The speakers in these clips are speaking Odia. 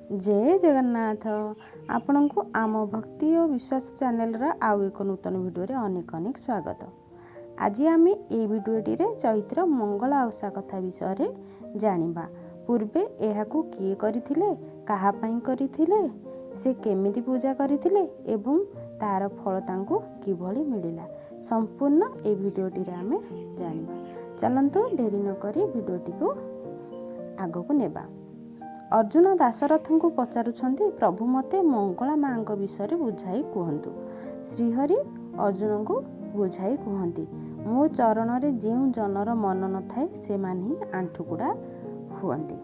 ଜୟ ଜଗନ୍ନାଥ। ଆପଣଙ୍କୁ ଆମ ଭକ୍ତି ଓ ବିଶ୍ୱାସ ଚ୍ୟାନେଲର ଆଉ ଏକ ନୂତନ ଭିଡ଼ିଓରେ ଅନେକ ଅନେକ ସ୍ୱାଗତ। ଆଜି ଆମେ ଏହି ଭିଡ଼ିଓଟିରେ ଚୈତ୍ର ମଙ୍ଗଳା ଓଷା କଥା ବିଷୟରେ ଜାଣିବା। ପୂର୍ବେ ଏହାକୁ କିଏ କରିଥିଲେ, କାହା ପାଇଁ କରିଥିଲେ, ସେ କେମିତି ପୂଜା କରିଥିଲେ ଏବଂ ତା'ର ଫଳ ତାଙ୍କୁ କିଭଳି ମିଳିଲା, ସମ୍ପୂର୍ଣ୍ଣ ଏ ଭିଡ଼ିଓଟିରେ ଆମେ ଜାଣିବା। ଚାଲନ୍ତୁ, ଡେରି ନକରି ଭିଡ଼ିଓଟିକୁ ଆଗକୁ ନେବା। ଅର୍ଜୁନ ଦାଶରଥଙ୍କୁ ପଚାରୁଛନ୍ତି, ପ୍ରଭୁ, ମୋତେ ମଙ୍ଗଳା ମାଙ୍କ ବିଷୟରେ ବୁଝାଇ କୁହନ୍ତୁ। ଶ୍ରୀହରି ଅର୍ଜୁନଙ୍କୁ ବୁଝାଇ କୁହନ୍ତି, ମୋ ଚରଣରେ ଯେଉଁ ଜନର ମନ ନଥାଏ, ସେମାନେ ହିଁ ଆଣ୍ଠୁକୁଡ଼ା ହୁଅନ୍ତି।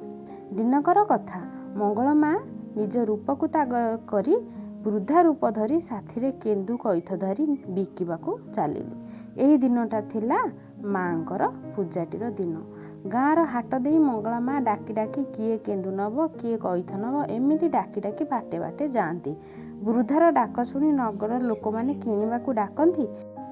ଦିନକର କଥା, ମଙ୍ଗଳ ମା ନିଜ ରୂପକୁ ତ୍ୟାଗ କରି ବୃଦ୍ଧା ରୂପ ଧରି ସାଥିରେ କେନ୍ଦୁ କଇଥ ଧରି ବିକିବାକୁ ଚାଲିଲେ। ଏହି ଦିନଟା ଥିଲା ମାଙ୍କର ପୂଜାଟିର ଦିନ। ଗାଁର ହାଟ ଦେଇ ମଙ୍ଗଳା ମା ଡାକି ଡାକି, କିଏ କେନ୍ଦୁ ନେବ, କିଏ କଇଥ ନେବ, ଏମିତି ଡାକି ଡାକି ବାଟେ ବାଟେ ଯାଆନ୍ତି। ବୃଦ୍ଧାର ଡାକ ଶୁଣି ନଗରର ଲୋକମାନେ କିଣିବାକୁ ଡାକନ୍ତି,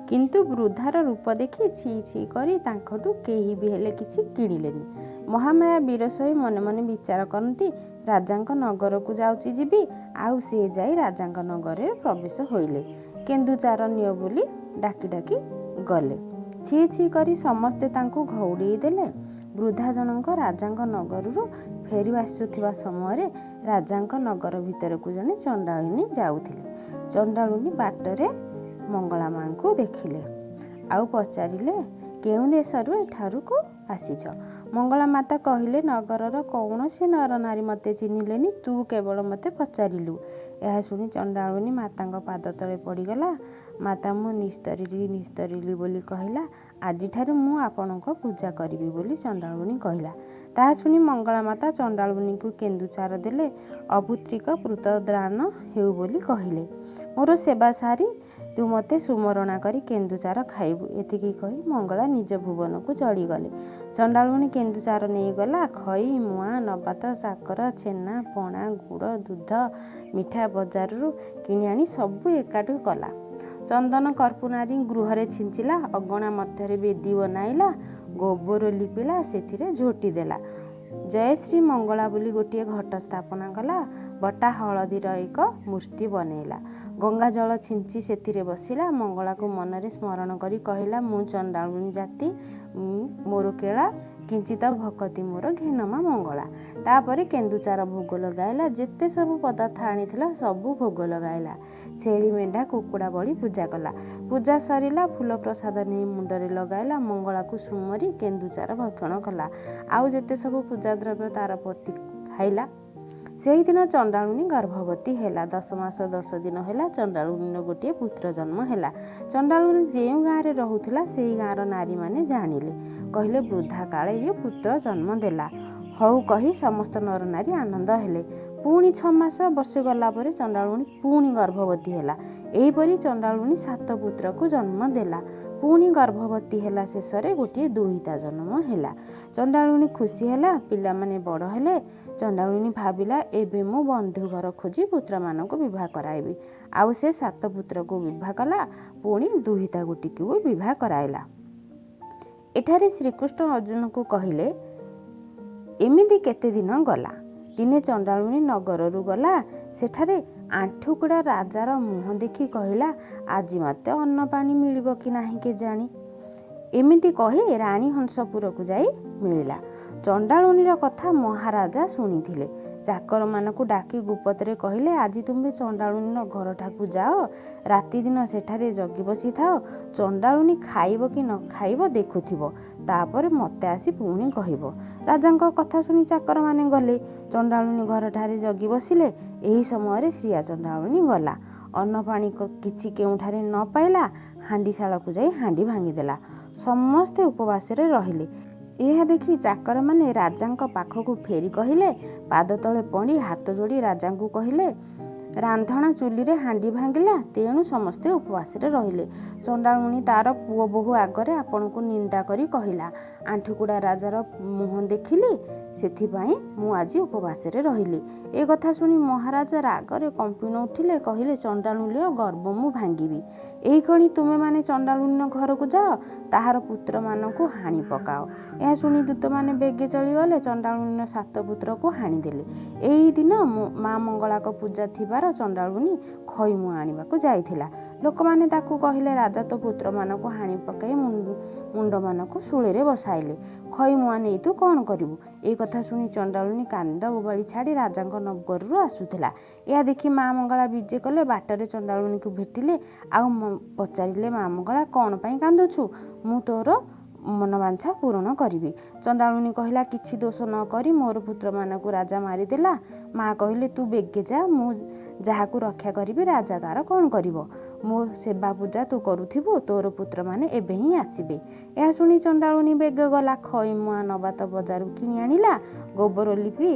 କିନ୍ତୁ ବୃଦ୍ଧାର ରୂପ ଦେଖି ଛି ଛି କରି ତାଙ୍କଠୁ କେହି ବି ହେଲେ କିଛି କିଣିଲେନି। ମହାମାୟା ବିରସ ହୋଇ ମନେ ମନେ ବିଚାର କରନ୍ତି, ରାଜାଙ୍କ ନଗରକୁ ଯାଉଛି ଯିବି। ଆଉ ସେ ଯାଇ ରାଜାଙ୍କ ନଗରରେ ପ୍ରବେଶ ହୋଇଲେ। କେନ୍ଦୁଚାର ନିଅ ବୋଲି ଡାକି ଡାକି ଗଲେ। ଛି ଛି କରି ସମସ୍ତେ ତାଙ୍କୁ ଘଉଡ଼େଇ ଦେଲେ। ବୃଦ୍ଧା ଜଣଙ୍କ ରାଜାଙ୍କ ନଗରରୁ ଫେରି ଆସୁଥିବା ସମୟରେ ରାଜାଙ୍କ ନଗର ଭିତରକୁ ଜଣେ ଚଣ୍ଡାଳୁନୀ ଯାଉଥିଲେ। ଚଣ୍ଡାଳୁନୀ ବାଟରେ ମଙ୍ଗଳା ମାଙ୍କୁ ଦେଖିଲେ ଆଉ ପଚାରିଲେ, କେଉଁ ଦେଶରୁ ଏଠାକୁ ଆସିଛ? ମଙ୍ଗଳା ମାତା କହିଲେ, ନଗରର କୌଣସି ନର ନାରୀ ମୋତେ ଚିହ୍ନିଲେନି, ତୁ କେବଳ ମୋତେ ପଚାରିଲୁ। ଏହା ଶୁଣି ଚଣ୍ଡାଳୁନୀ ମାତାଙ୍କ ପାଦ ତଳେ ପଡ଼ିଗଲା। ମାତା, ମୁଁ ନିସ୍ତରିଲି, ନିସ୍ତରିଲି ବୋଲି କହିଲା। ଆଜିଠାରୁ ମୁଁ ଆପଣଙ୍କ ପୂଜା କରିବି ବୋଲି ଚଣ୍ଡାଳୁନୀ କହିଲା। ତାହା ଶୁଣି ମଙ୍ଗଳା ମାତା ଚଣ୍ଡାଳୁନୀକୁ କେନ୍ଦୁଚାର ଦେଲେ। ଅପୁତ୍ରିକ ପୁତ୍ରଦାନ ହେଉ ବୋଲି କହିଲେ। ମୋର ସେବା ସାରି ତୁ ମୋତେ ସୁମରଣା କରି କେନ୍ଦୁଚାର ଖାଇବୁ। ଏତିକି କହି ମଙ୍ଗଳା ନିଜ ଭୁବନକୁ ଚଳିଗଲେ। ଚଣ୍ଡାଳୁଣୀ କେନ୍ଦୁଚାର ନେଇଗଲା। ଖଇ, ମୁଆଁ, ନବାତ, ସାକର, ଛେନା, ପଣା, ଗୁଡ଼, ଦୁଧ, ମିଠା ବଜାରରୁ କିଣି ଆଣି ସବୁ ଏକାଠି କଲା। ଚନ୍ଦନ କର୍ପୂର ଗୃହରେ ଛିଞ୍ଚିଲା। ଅଗଣା ମଧ୍ୟରେ ବେଦୀ ବନାଇଲା। ଗୋବର ଲିପିଲା, ସେଥିରେ ଝୋଟି ଦେଲା। ଜୟ ଶ୍ରୀ ମଙ୍ଗଳା ବୋଲି ଗୋଟିଏ ଘଟ ସ୍ଥାପନା କଲା। ବଟା ହଳଦୀର ଏକ ମୂର୍ତ୍ତି ବନେଇଲା। ଗଙ୍ଗା ଜଳ ଛିଞ୍ଚି ସେଥିରେ ବସିଲା। ମଙ୍ଗଳାକୁ ମନରେ ସ୍ମରଣ କରି କହିଲା, ମୁଁ ଚଣ୍ଡାଳୁଣୀ ଜାତି ମୋର କେଳା, କିଞ୍ଚିତ ଭକତି ମୋର ଘେନମା ମଙ୍ଗଳା। ତାପରେ କେନ୍ଦୁଚାର ଭୋଗ ଲଗାଇଲା। ଯେତେ ସବୁ ପଦାର୍ଥ ଆଣିଥିଲା, ସବୁ ଭୋଗ ଲଗାଇଲା। ଛେଳି, ମେଣ୍ଢା, କୁକୁଡ଼ା ବଳି ପୂଜା କଲା। ପୂଜା ସରିଲା। ଫୁଲ ପ୍ରସାଦ ନେଇ ମୁଣ୍ଡରେ ଲଗାଇଲା। ମଙ୍ଗଳାକୁ ସୁମରି କେନ୍ଦୁଚାର ଭକ୍ଷଣ କଲା ଆଉ ଯେତେ ସବୁ ପୂଜା ଦ୍ରବ୍ୟ ତାର ପ୍ରତି ଖାଇଲା। ସେହିଦିନ ଚଣ୍ଡାଳୁଣୀ ଗର୍ଭବତୀ ହେଲା। 10 ମାସ 10 ଦିନ ହେଲା, ଚଣ୍ଡାଳୁଣୀର ଗୋଟିଏ ପୁତ୍ର ଜନ୍ମ ହେଲା। ଚଣ୍ଡାଳୁଣୀ ଯେଉଁ ଗାଁରେ ରହୁଥିଲା, ସେହି ଗାଁର ନାରୀମାନେ ଜାଣିଲେ। କହିଲେ, ବୃଦ୍ଧା କାଳେ ଇଏ ପୁତ୍ର ଜନ୍ମ ଦେଲା। ହଉ କହି ସମସ୍ତ ନରନାରୀ ଆନନ୍ଦ ହେଲେ। ପୁଣି 6 ମାସ ବର୍ଷେ ଗଲା ପରେ ଚଣ୍ଡାଳୁଣୀ ପୁଣି ଗର୍ଭବତୀ ହେଲା। ଏହିପରି ଚଣ୍ଡାଳୁଣୀ ସାତ ପୁତ୍ରକୁ ଜନ୍ମ ଦେଲା। ପୁଣି ଗର୍ଭବତୀ ହେଲା। ଶେଷରେ ଗୋଟିଏ ଦୁହିତା ଜନ୍ମ ହେଲା। ଚଣ୍ଡାଳୁଣୀ ଖୁସି ହେଲା। ପିଲାମାନେ ବଡ଼ ହେଲେ। ଚଣ୍ଡାଳୁଣୀ ଭାବିଲା, ଏବେ ମୁଁ ବନ୍ଧୁ ଘର ଖୋଜି ପୁତ୍ରମାନଙ୍କୁ ବିବାହ କରାଇବି। ଆଉ ସେ ସାତ ପୁତ୍ରକୁ ବିବାହ କଲା, ପୁଣି ଦୁହିତା ଗୋଟିକୁ ବି ବିବାହ କରାଇଲା। ଏଠାରେ ଶ୍ରୀକୃଷ୍ଣ ଅର୍ଜୁନକୁ କହିଲେ, ଏମିତି କେତେ ଦିନ ଗଲା। ଦିନେ ଚଣ୍ଡାଳୁଣୀ ନଗରରୁ ଗଲା। ସେଠାରେ ଆଣ୍ଠୁକୁଡ଼ା ରାଜାର ମୁହଁ ଦେଖି କହିଲା, ଆଜି ମୋତେ ଅନ୍ନ ପାଣି ମିଳିବ କି ନାହିଁ କେଜାଣି। ଏମିତି କହି ରାଣୀ ହଂସପୁରକୁ ଯାଇ ମିଳିଲା। ଚଣ୍ଡାଳୁଣୀର କଥା ମହାରାଜା ଶୁଣିଥିଲେ। ଚାକରମାନଙ୍କୁ ଡାକି ଗୁପତରେ କହିଲେ, ଆଜି ତୁମ୍ଭେ ଚଣ୍ଡାଳୁଣୀର ଘରଠାକୁ ଯାଅ। ରାତିଦିନ ସେଠାରେ ଜଗି ବସିଥାଅ। ଚଣ୍ଡାଳୁଣୀ ଖାଇବ କି ନ ଖାଇବ ଦେଖୁଥିବ। ତାପରେ ମୋତେ ଆସି ପୁଣି କହିବ। ରାଜାଙ୍କ କଥା ଶୁଣି ଚାକରମାନେ ଗଲେ। ଚଣ୍ଡାଳୁଣୀ ଘରଠାରେ ଜଗି ବସିଲେ। ଏହି ସମୟରେ ଶ୍ରୀୟା ଚଣ୍ଡାଳୁଣୀ ଗଲା। ଅନ୍ନ ପାଣି କିଛି କେଉଁଠାରେ ନ ପାଇଲା। ହାଣ୍ଡିଶାଳକୁ ଯାଇ ହାଣ୍ଡି ଭାଙ୍ଗିଦେଲା। ସମସ୍ତେ ଉପବାସରେ ରହିଲେ। ଏହା ଦେଖି ଚାକରମାନେ ରାଜାଙ୍କ ପାଖକୁ ଫେରି କହିଲେ, ପାଦ ତଳେ ପଡ଼ି ହାତ ଯୋଡ଼ି ରାଜାଙ୍କୁ କହିଲେ, ରାନ୍ଧଣା ଚୁଲିରେ ହାଣ୍ଡି ଭାଙ୍ଗିଲା, ତେଣୁ ସମସ୍ତେ ଉପବାସରେ ରହିଲେ। ଚଣ୍ଡାଳୁଣୀ ତାର ପୁଅ ବୋହୂ ଆଗରେ ଆପଣଙ୍କୁ ନିନ୍ଦା କରି କହିଲା, ଆଣ୍ଠୁକୁଡ଼ା ରାଜାର ମୁହଁ ଦେଖିଲି, ସେଥିପାଇଁ ମୁଁ ଆଜି ଉପବାସରେ ରହିଲି। ଏ କଥା ଶୁଣି ମହାରାଜା ରାଗରେ କମ୍ପି ଉଠିଲେ। କହିଲେ, ଚଣ୍ଡାଳୁଣୀର ଗର୍ବ ମୁଁ ଭାଙ୍ଗିବି। ଏହିକ୍ଷଣି ତୁମେମାନେ ଚଣ୍ଡାଳୁଣୀର ଘରକୁ ଯାଅ, ତାହାର ପୁତ୍ରମାନଙ୍କୁ ହାଣି ପକାଅ। ଏହା ଶୁଣି ଦୂତମାନେ ବେଗେ ଚଳିଗଲେ। ଚଣ୍ଡାଳୁଣୀର 7 ପୁତ୍ରକୁ ହାଣିଦେଲେ। ଏହି ଦିନ ମା ମଙ୍ଗଳାଙ୍କ ପୂଜା ଥିବାର ଚଣ୍ଡାଳୁଣୀ ଖଇମୁଆଁ ଆଣିବାକୁ ଯାଇଥିଲା। ଲୋକମାନେ ତାକୁ କହିଲେ, ରାଜା ତୋ ପୁତ୍ରମାନଙ୍କୁ ହାଣି ପକାଇ ମୁଣ୍ଡମାନଙ୍କୁ ଶୂଳିରେ ବସାଇଲେ, ଖଇମୁଆଁ ନେଇ ତୁ କ'ଣ କରିବୁ? ଏହି କଥା ଶୁଣି ଚଣ୍ଡାଳୁଣୀ କାନ୍ଦ ବୋବାଳି ଛାଡ଼ି ରାଜାଙ୍କ ନଗରରୁ ଆସୁଥିଲା। ଏହା ଦେଖି ମା ମଙ୍ଗଳା ବିଜେ କଲେ। ବାଟରେ ଚଣ୍ଡାଳୁଣୀକୁ ଭେଟିଲେ ଆଉ ପଚାରିଲେ, ମା ମଙ୍ଗଳା, କ'ଣ ପାଇଁ କାନ୍ଦୁଛୁ? ମୁଁ ତୋର ମନବାଞ୍ଛା ପୂରଣ କରିବି। ଚଣ୍ଡାଳୁଣୀ କହିଲା, କିଛି ଦୋଷ ନ କରି ମୋର ପୁତ୍ରମାନଙ୍କୁ ରାଜା ମାରିଦେଲା। ମା କହିଲେ, ତୁ ବେଗେ ଯା, ମୁଁ ଯାହାକୁ ରକ୍ଷା କରିବି ରାଜା ତାର କ'ଣ କରିବ? ମୋ ସେବା ପୂଜା ତୁ କରୁଥିବୁ, ତୋର ପୁତ୍ରମାନେ ଏବେ ହିଁ ଆସିବେ। ଏହା ଶୁଣି ଚଣ୍ଡାଳୁଣୀ ବେଗ ଗଲା। ଖଇମୁଆଁ ନବାତ ବଜାରରୁ କିଣି ଆଣିଲା। ଗୋବର ଲିପି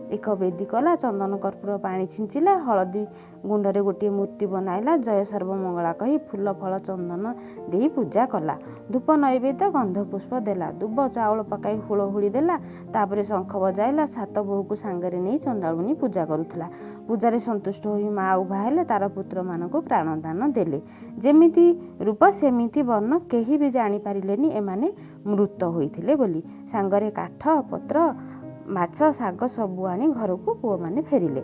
ଏକ ବେଦୀ କଲା। ଚନ୍ଦନ କର୍ପୂର ପାଣି ଛିଞ୍ଚିଲା। ହଳଦୀ ଗୁଣ୍ଡରେ ଗୋଟିଏ ମୂର୍ତ୍ତି ବନାଇଲା। ଜୟ ସର୍ବମଙ୍ଗଳା କହି ଫୁଲ ଫଳ ଚନ୍ଦନ ଦେଇ ପୂଜା କଲା। ଧୂପ ନୈବେଦ୍ୟ ଗନ୍ଧ ପୁଷ୍ପ ଦେଲା। ଦୁବ ଚାଉଳ ପକାଇ ହୁଳହୁଳି ଦେଲା। ତାପରେ ଶଙ୍ଖ ବଜାଇଲା। 7 ବୋହୂକୁ ସାଙ୍ଗରେ ନେଇ ଚଣ୍ଡାଳୁଣୀ ପୂଜା କରୁଥିଲା। ପୂଜାରେ ସନ୍ତୁଷ୍ଟ ହୋଇ ମା ଉଭା ହେଲେ। ତାର ପୁତ୍ରମାନଙ୍କୁ ପ୍ରାଣଦାନ ଦେଲେ। ଯେମିତି ରୂପ ସେମିତି ବର୍ଣ୍ଣ, କେହି ବି ଜାଣିପାରିଲେନି ଏମାନେ ମୃତ ହୋଇଥିଲେ ବୋଲି। ସାଙ୍ଗରେ କାଠ ପତ୍ର ମାଛ ଶାଗ ସବୁ ଆଣି ଘରକୁ ପୁଅମାନେ ଫେରିଲେ।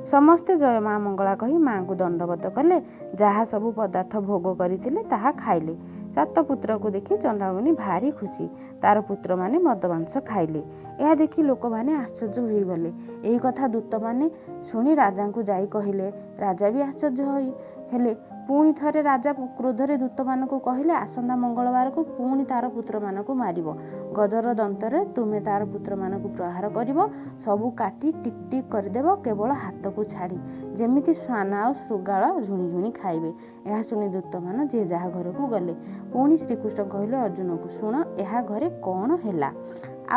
ସମସ୍ତେ ଜୟ ମା ମଙ୍ଗଳା କହି ମାଙ୍କୁ ଦଣ୍ଡବତ କଲେ। ଯାହା ସବୁ ପଦାର୍ଥ ଭୋଗ କରିଥିଲେ ତାହା ଖାଇଲେ। 7 ପୁତ୍ରକୁ ଦେଖି ଚଣ୍ଡାଳୁଣୀ ଭାରି ଖୁସି। ତାର ପୁତ୍ରମାନେ ମଦ ମାଂସ ଖାଇଲେ। ଏହା ଦେଖି ଲୋକମାନେ ଆଶ୍ଚର୍ଯ୍ୟ ହୋଇଗଲେ। ଏହି କଥା ଦୂତମାନେ ଶୁଣି ରାଜାଙ୍କୁ ଯାଇ କହିଲେ। ରାଜା ବି ଆଶ୍ଚର୍ଯ୍ୟ ହୋଇ ହେଲେ। ପୁଣି ଥରେ ରାଜା କ୍ରୋଧରେ ଦୂତମାନଙ୍କୁ କହିଲେ, ଆସନ୍ତା ମଙ୍ଗଳବାରକୁ ପୁଣି ତାର ପୁତ୍ରମାନଙ୍କୁ ମାରିବ। ଗଜର ଦନ୍ତରେ ତୁମେ ତାର ପୁତ୍ରମାନଙ୍କୁ ପ୍ରହାର କରିବ। ସବୁ କାଟି ଟିକ୍ ଟିକ୍ କରିଦେବ, କେବଳ ହାତକୁ ଛାଡ଼ି, ଯେମିତି ଶ୍ୱାନ ଆଉ ଶୃଗାଳ ଝୁଣି ଝୁଣି ଖାଇବେ। ଏହା ଶୁଣି ଦୂତମାନେ ଯିଏ ଯାହା ଘରକୁ ଗଲେ। ପୁଣି ଶ୍ରୀକୃଷ୍ଣ କହିଲେ ଅର୍ଜୁନକୁ, ଶୁଣ, ଏହା ଘରେ କ'ଣ ହେଲା?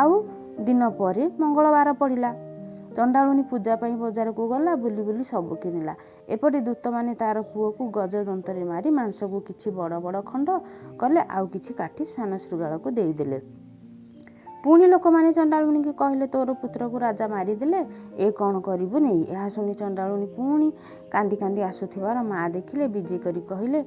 ଆଉ ଦିନ ପରେ ମଙ୍ଗଳବାର ପଡ଼ିଲା। ଚଣ୍ଡାଳୁଣୀ ପୂଜା ପାଇଁ ବଜାରକୁ ଗଲା। ବୁଲି ବୁଲି ସବୁ କିଣିଲା। ଏପଟେ ଦୂତମାନେ ତାର ପୁଅକୁ ଗଜ ଦନ୍ତରେ ମାରି ମାଂସକୁ କିଛି ବଡ଼ ବଡ଼ ଖଣ୍ଡ କଲେ, ଆଉ କିଛି କାଟି ଶ୍ୱାନ ଶୃଗାଳକୁ ଦେଇଦେଲେ। ପୁଣି ଲୋକମାନେ ଚଣ୍ଡାଳୁଣୀକି କହିଲେ, ତୋର ପୁତ୍ରକୁ ରାଜା ମାରିଦେଲେ, ଏ କ'ଣ କରିବୁ ନେଇ? ଏହା ଶୁଣି ଚଣ୍ଡାଳୁଣୀ ପୁଣି କାନ୍ଦି କାନ୍ଦି ଆସୁଥିବାର ମା ଦେଖିଲେ। ବିଜେ କରି କହିଲେ,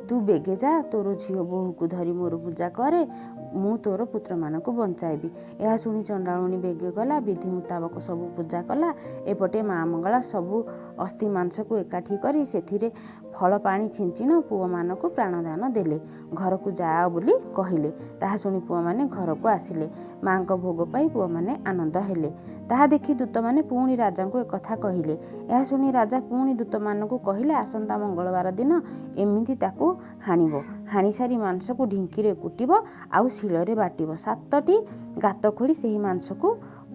ତୁ ବେଗେ ଯା, ତୋର ଝିଅ ବୋହୂକୁ ଧରି ମୋର ପୂଜା କରେ, ମୁଁ ତୋର ପୁତ୍ରମାନଙ୍କୁ ବଞ୍ଚାଇବି। ଏହା ଶୁଣି ଚଣ୍ଡାଳୁଣୀ ବେଗେ ଗଲା। ବିଧି ମୁତାବକ ସବୁ ପୂଜା କଲା। ଏପଟେ ମା ମଙ୍ଗଳା ସବୁ ଅସ୍ଥି ମାଂସକୁ ଏକାଠି କରି ସେଥିରେ ଫଳ ପାଣି ଛିଞ୍ଚିଣ ପୁଅମାନଙ୍କୁ ପ୍ରାଣଦାନ ଦେଲେ। ଘରକୁ ଯାଅ ବୋଲି କହିଲେ। ତାହା ଶୁଣି ପୁଅମାନେ ଘରକୁ ଆସିଲେ। ମାଙ୍କ ଭୋଗ ପାଇ ପୁଅମାନେ ଆନନ୍ଦ ହେଲେ। ତାହା ଦେଖି ଦୂତମାନେ ପୁଣି ରାଜାଙ୍କୁ ଏକଥା କହିଲେ। ଏହା ଶୁଣି ରାଜା ପୁଣି ଦୂତମାନଙ୍କୁ କହିଲେ, ଆସନ୍ତା ମଙ୍ଗଳବାର ଦିନ ଏମିତି ତାକୁ ହାଣିବ। ହାଣି ସାରି ମାଂସକୁ ଢିଙ୍କିରେ କୁଟିବ ଆଉ ଶିଳରେ ବାଟିବ। 7ଟି ଗାତ ଖୋଳି ସେହି ମାଂସକୁ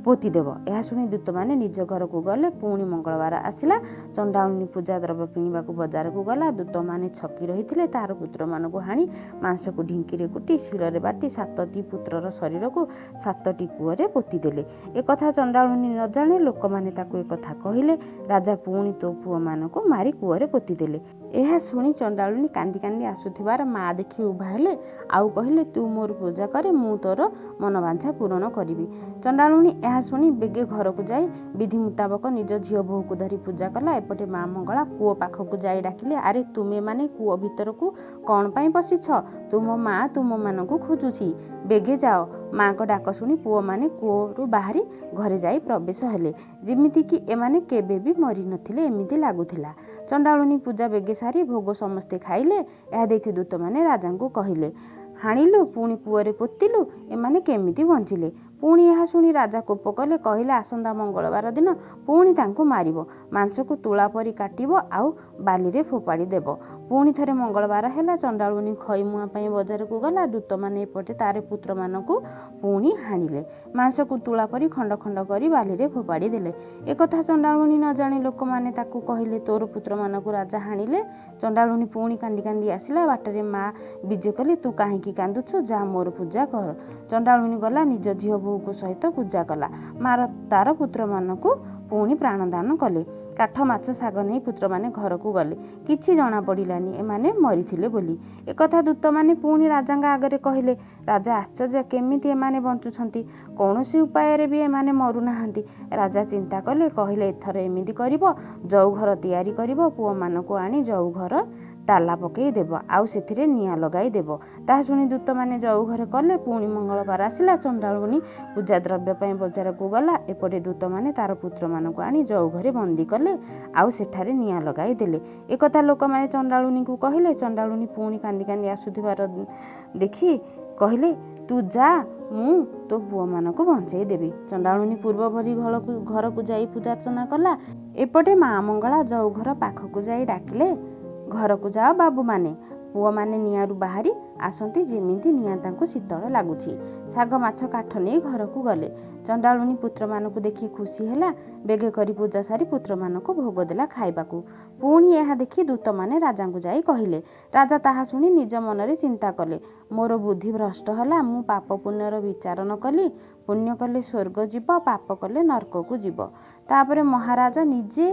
ପୋତିଦେବ। ଏହା ଶୁଣି ଦୂତମାନେ ନିଜ ଘରକୁ ଗଲେ। ପୁଣି ମଙ୍ଗଳବାର ଆସିଲା। ଚଣ୍ଡାଳୁଣୀ ପୂଜା ଦ୍ରବ୍ୟ କିଣିବାକୁ ବଜାରକୁ ଗଲା। ଦୂତମାନେ ଛକି ରହିଥିଲେ। ତାର ପୁତ୍ରମାନଙ୍କୁ ହାଣି ମାଂସକୁ ଢିଙ୍କିରେ କୁଟି ଶିଳରେ ବାଟି 7ଟି ପୁତ୍ରର ଶରୀରକୁ 7ଟି କୂଅରେ ପୋତିଦେଲେ। ଏକଥା ଚଣ୍ଡାଳୁଣୀ ନ ଜାଣେ। ଲୋକମାନେ ତାକୁ ଏକଥା କହିଲେ। ରାଜା ପୁଣି ତୋ ପୁଅମାନଙ୍କୁ ମାରି କୂଅରେ ପୋତିଦେଲେ। ଏହା ଶୁଣି ଚଣ୍ଡାଳୁଣୀ କାନ୍ଦି କାନ୍ଦି ଆସୁଥିବାର ମା ଦେଖି ଉଭା ହେଲେ ଆଉ କହିଲେ, ତୁ ମୋର ପୂଜା କରେ, ମୁଁ ତୋର ମନବାଞ୍ଛା ପୂରଣ କରିବି। ଚଣ୍ଡାଳୁଣୀ ଏହା ଶୁଣି ବେଗେ ଘରକୁ ଯାଇ ବିଧି ମୁତାବକ ନିଜ ଝିଅ ବୋହୂକୁ ଧରି ପୂଜା କଲା। ଏପଟେ ମା ମଙ୍ଗଳା କୂଅ ପାଖକୁ ଯାଇ ଡାକିଲେ, ଆରେ ତୁମେମାନେ କୂଅ ଭିତରକୁ କ'ଣ ପାଇଁ ପଶିଛ? ତୁମ ମା ତୁମମାନଙ୍କୁ ଖୋଜୁଛି, ବେଗେ ଯାଅ। ମାଙ୍କ ଡାକ ଶୁଣି ପୁଅମାନେ କୂଅରୁ ବାହାରି ଘରେ ଯାଇ ପ୍ରବେଶ ହେଲେ। ଯେମିତିକି ଏମାନେ କେବେ ବି ମରିନଥିଲେ ଏମିତି ଲାଗୁଥିଲା। ଚଣ୍ଡାଳୁଣୀ ପୂଜା ବେଗେ ସାରି ଭୋଗ ସମସ୍ତେ ଖାଇଲେ। ଏହା ଦେଖି ଦୂତମାନେ ରାଜାଙ୍କୁ କହିଲେ, ହାଣିଲୁ ପୁଣି କୂଅରେ ପୋତିଲୁ, ଏମାନେ କେମିତି ବଞ୍ଚିଲେ? ପୁଣି ଏହା ଶୁଣି ରାଜା କୋପ କଲେ। କହିଲେ, ଆସନ୍ତା ମଙ୍ଗଳବାର ଦିନ ପୁଣି ତାଙ୍କୁ ମାରିବ, ମାଂସକୁ ତୁଳା ପରି କାଟିବ ଆଉ ବାଲିରେ ଫୋପାଡ଼ି ଦେବ। ପୁଣି ଥରେ ମଙ୍ଗଳବାର ହେଲା। ଚଣ୍ଡାଳୁଣୀ ଖଇମୁଆଁ ପାଇଁ ବଜାରକୁ ଗଲା। ଦୂତମାନେ ଏପଟେ ତାର ପୁତ୍ରମାନଙ୍କୁ ପୁଣି ହାଣିଲେ, ମାଂସକୁ ତୁଳା ପରି ଖଣ୍ଡ ଖଣ୍ଡ କରି ବାଲିରେ ଫୋପାଡ଼ି ଦେଲେ। ଏକଥା ଚଣ୍ଡାଳୁଣୀ ନ ଜାଣି ଲୋକମାନେ ତାକୁ କହିଲେ, ତୋର ପୁତ୍ରମାନଙ୍କୁ ରାଜା ହାଣିଲେ। ଚଣ୍ଡାଳୁଣୀ ପୁଣି କାନ୍ଦି କାନ୍ଦି ଆସିଲା। ବାଟରେ ମା ବିଜେ କଲେ, ତୁ କାହିଁକି କାନ୍ଦୁଛୁ? ଯା, ମୋର ପୂଜା କର। ଚଣ୍ଡାଳୁଣୀ ଗଲା, ନିଜ ଝିଅ ବୋହୂକୁ ସହିତ ପୂଜା କଲା। ମାର ତାର ପୁତ୍ରମାନଙ୍କୁ ପୁଣି ପ୍ରାଣଦାନ କଲେ। କାଠ, ମାଛ, ଶାଗ ନେଇ ପୁତ୍ରମାନେ ଘରକୁ ଗଲେ। କିଛି ଜଣାପଡ଼ିଲାନି ଏମାନେ ମରିଥିଲେ ବୋଲି। ଏକଥା ଦୂତମାନେ ପୁଣି ରାଜାଙ୍କ ଆଗରେ କହିଲେ। ରାଜା ଆଶ୍ଚର୍ଯ୍ୟ, କେମିତି ଏମାନେ ବଞ୍ଚୁଛନ୍ତି? କୌଣସି ଉପାୟରେ ବି ଏମାନେ ମରୁନାହାନ୍ତି। ରାଜା ଚିନ୍ତା କଲେ, କହିଲେ, ଏଥର ଏମିତି କରିବ, ଜଉ ଘର ତିଆରି କରିବ, ପୁଅମାନଙ୍କୁ ଆଣି ଜଉ ଘର ତାଲା ପକାଇ ଦେବ, ଆଉ ସେଥିରେ ନିଆଁ ଲଗାଇ ଦେବ। ତାହା ଶୁଣି ଦୂତମାନେ ଜଉ ଘରେ କଲେ। ପୁଣି ମଙ୍ଗଳବାର ଆସିଲା। ଚଣ୍ଡାଳୁଣୀ ପୂଜା ଦ୍ରବ୍ୟ ପାଇଁ ବଜାରକୁ ଗଲା। ଏପଟେ ଦୂତମାନେ ତାର ପୁତ୍ରମାନଙ୍କୁ ଆଣି ଜଉ ଘରେ ବନ୍ଦୀ କଲେ, ଆଉ ସେଠାରେ ନିଆଁ ଲଗାଇ ଦେଲେ। ଏକଥା ଲୋକମାନେ ଚଣ୍ଡାଳୁଣୀକୁ କହିଲେ। ଚଣ୍ଡାଳୁଣୀ ପୁଣି କାନ୍ଦି କାନ୍ଦି ଆସୁଥିବାର ଦେଖି କହିଲେ, ତୁ ଯା, ମୁଁ ତୋ ପୁଅମାନଙ୍କୁ ବଞ୍ଚେଇ ଦେବି। ଚଣ୍ଡାଳୁଣୀ ପୂର୍ବ ଭଳି ଘରକୁ ଯାଇ ପୂଜାର୍ଚ୍ଚନା କଲା। ଏପଟେ ମା ମଙ୍ଗଳା ଜଉ ଘର ପାଖକୁ ଯାଇ ଡାକିଲେ, ଘରକୁ ଯାଅ ବାବୁମାନେ। ପୁଅମାନେ ନିଆଁରୁ ବାହାରି ଆସନ୍ତି, ଯେମିତି ନିଆଁ ତାଙ୍କୁ ଶୀତଳ ଲାଗୁଛି। ଶାଗ, ମାଛ, କାଠ ନେଇ ଘରକୁ ଗଲେ। ଚଣ୍ଡାଳୁଣୀ ପୁତ୍ରମାନଙ୍କୁ ଦେଖି ଖୁସି ହେଲା। ବେଗେ କରି ପୂଜା ସାରି ପୁତ୍ରମାନଙ୍କୁ ଭୋଗ ଦେଲା ଖାଇବାକୁ। ପୁଣି ଏହା ଦେଖି ଦୂତମାନେ ରାଜାଙ୍କୁ ଯାଇ କହିଲେ। ରାଜା ତାହା ଶୁଣି ନିଜ ମନରେ ଚିନ୍ତା କଲେ, ମୋର ବୁଦ୍ଧି ଭ୍ରଷ୍ଟ ହେଲା, ମୁଁ ପାପ ପୁଣ୍ୟର ବିଚାର ନ କଲି। ପୁଣ୍ୟ କଲେ ସ୍ୱର୍ଗ ଯିବ, ପାପ କଲେ ନର୍କକୁ ଯିବ। ତାପରେ ମହାରାଜା ନିଜେ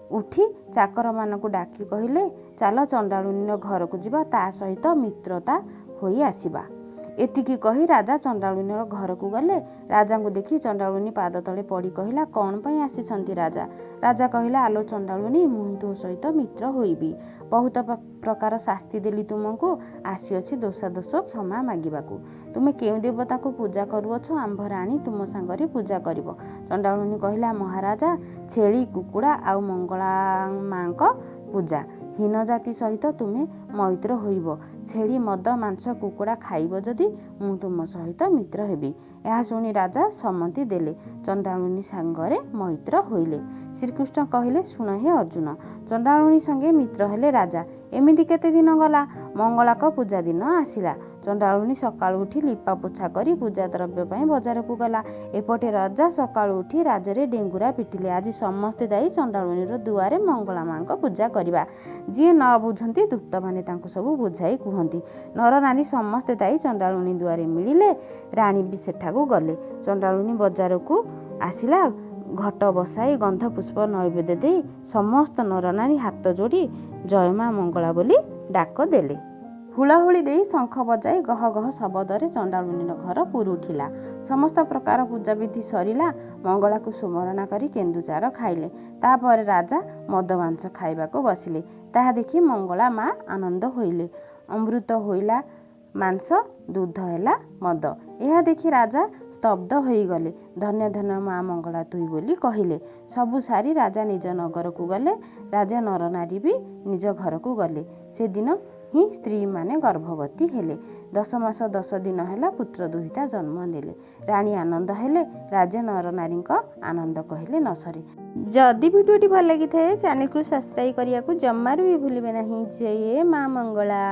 ଉଠି ଚାକରମାନଙ୍କୁ ଡାକି କହିଲେ, ଚାଲ ଚଣ୍ଡାଳୁଣୀର ଘରକୁ ଯିବା, ତା ସହିତ ମିତ୍ରତା ହୋଇ ଆସିବା। ଏତିକି କହି ରାଜା ଚଣ୍ଡାଳୁଣୀର ଘରକୁ ଗଲେ। ରାଜାଙ୍କୁ ଦେଖି ଚଣ୍ଡାଳୁଣୀ ପାଦ ତଳେ ପଡ଼ି କହିଲା, କ'ଣ ପାଇଁ ଆସିଛନ୍ତି ରାଜା? ରାଜା କହିଲା, ଆଲୋ ଚଣ୍ଡାଳୁଣୀ, ମୁଁ ତୋ ସହିତ ମିତ୍ର ହୋଇବି। ବହୁତ ପ୍ରକାର ଶାସ୍ତି ଦେଲି ତୁମକୁ, ଆସିଅଛି ଦୋଷାଦୋଷ କ୍ଷମା ମାଗିବାକୁ। ତୁମେ କେଉଁ ଦେବତାକୁ ପୂଜା କରୁଅଛ? ଆମ୍ଭ ରାଣୀ ତୁମ ସାଙ୍ଗରେ ପୂଜା କରିବ। ଚଣ୍ଡାଳୁଣୀ କହିଲା, ମହାରାଜା, ଛେଳି, କୁକୁଡ଼ା ଆଉ ମଙ୍ଗଳା ମାଙ୍କ ପୂଜା। ହୀନ ଜାତି ସହିତ ତୁମେ ମୈତ୍ର ହୋଇବ? ଛେଳି, ମଦ, ମାଂସ, କୁକୁଡ଼ା ଖାଇବ ଯଦି ମୁଁ ତୁମ ସହିତ ମିତ୍ର ହେବି। ଏହା ଶୁଣି ରାଜା ସମ୍ମତି ଦେଲେ। ଚଣ୍ଡାଳୁଣୀ ସାଙ୍ଗରେ ମୈତ୍ର ହୋଇଲେ। ଶ୍ରୀକୃଷ୍ଣ କହିଲେ, ଶୁଣ ହେ ଅର୍ଜୁନ, ଚଣ୍ଡାଳୁଣୀ ସଙ୍ଗେ ମିତ୍ର ହେଲେ ରାଜା। ଏମିତି କେତେ ଦିନ ଗଲା। ମଙ୍ଗଳାଙ୍କ ପୂଜା ଦିନ ଆସିଲା। ଚଣ୍ଡାଳୁଣୀ ସକାଳୁ ଉଠି ଲିପା ପୋଛା କରି ପୂଜା ଦ୍ରବ୍ୟ ପାଇଁ ବଜାରକୁ ଗଲା। ଏପଟେ ରାଜା ସକାଳୁ ଉଠି ରାଜରେ ଡେଙ୍ଗୁରା ପିଟିଲେ, ଆଜି ସମସ୍ତେ ଯାଇ ଚଣ୍ଡାଳୁଣୀର ଦୁଆରେ ମଙ୍ଗଳା ମାଙ୍କ ପୂଜା କରିବା। ଯିଏ ନ ବୁଝନ୍ତି ଦୂତମାନେ ତାଙ୍କୁ ସବୁ ବୁଝାଇ କୁହନ୍ତି। ନରନାରୀ ସମସ୍ତେ ଯାଇ ଚଣ୍ଡାଳୁଣୀ ଦୁଆରେ ମିଳିଲେ। ରାଣୀ ବି ସେଠାକୁ ଗଲେ। ଚଣ୍ଡାଳୁଣୀ ବଜାରକୁ ଆସିଲା। ଘଟ ବସାଇ ଗନ୍ଧ ପୁଷ୍ପ ନୈବେଦ୍ୟ ଦେଇ ସମସ୍ତ ନରନାରୀ ହାତ ଯୋଡ଼ି ଜୟ ମା ମଙ୍ଗଳା ବୋଲି ଡାକ ଦେଲେ। ହୁଳହୁଳି ଦେଇ ଶଙ୍ଖ ବଜାଇ ଗହ ଗହ ଶବଦରେ ଚଣ୍ଡାଳୁଣୀର ଘର ପୁରି ଉଠିଲା। ସମସ୍ତ ପ୍ରକାର ପୂଜାବିଧି ସରିଲା। ମଙ୍ଗଳାକୁ ସୁମରଣା କରି କେନ୍ଦୁଚାର ଖାଇଲେ। ତାପରେ ରାଜା ମଦ ମାଂସ ଖାଇବାକୁ ବସିଲେ। ତାହା ଦେଖି ମଙ୍ଗଳା ମା ଆନନ୍ଦ ହୋଇଲେ। ଅମୃତ ହୋଇଲା ମାଂସ, ଦୁଧ ହେଲା ମଦ। ଏହା ଦେଖି ରାଜା ସ୍ତବ୍ଧ ହୋଇଗଲେ। ଧନ୍ୟ ଧନ୍ୟ ମା ମଙ୍ଗଳା ତୁଇ ବୋଲି କହିଲେ। ସବୁ ସାରି ରାଜା ନିଜ ନଗରକୁ ଗଲେ। ରାଜା ନରନାରୀ ବି ନିଜ ଘରକୁ ଗଲେ। ସେଦିନ ହିଁ ସ୍ତ୍ରୀମାନେ ଗର୍ଭବତୀ ହେଲେ। 10 ମାସ 10 ଦିନ ହେଲା ପୁତ୍ର ଦୁହିତା ଜନ୍ମ ନେଲେ। ରାଣୀ ଆନନ୍ଦ ହେଲେ। ରାଜା ନରନାରୀଙ୍କ ଆନନ୍ଦ କହିଲେ ନ ସରେ। ଯଦି ଭିଡ଼ିଓଟି ଭଲ ଲାଗିଥାଏ, ଚ୍ୟାନେଲକୁ ସବସ୍କ୍ରାଇବ୍ କରିବାକୁ ଜମାରୁ ବି ଭୁଲିବେ ନାହିଁ। ଜୟ ମା ମଙ୍ଗଳା।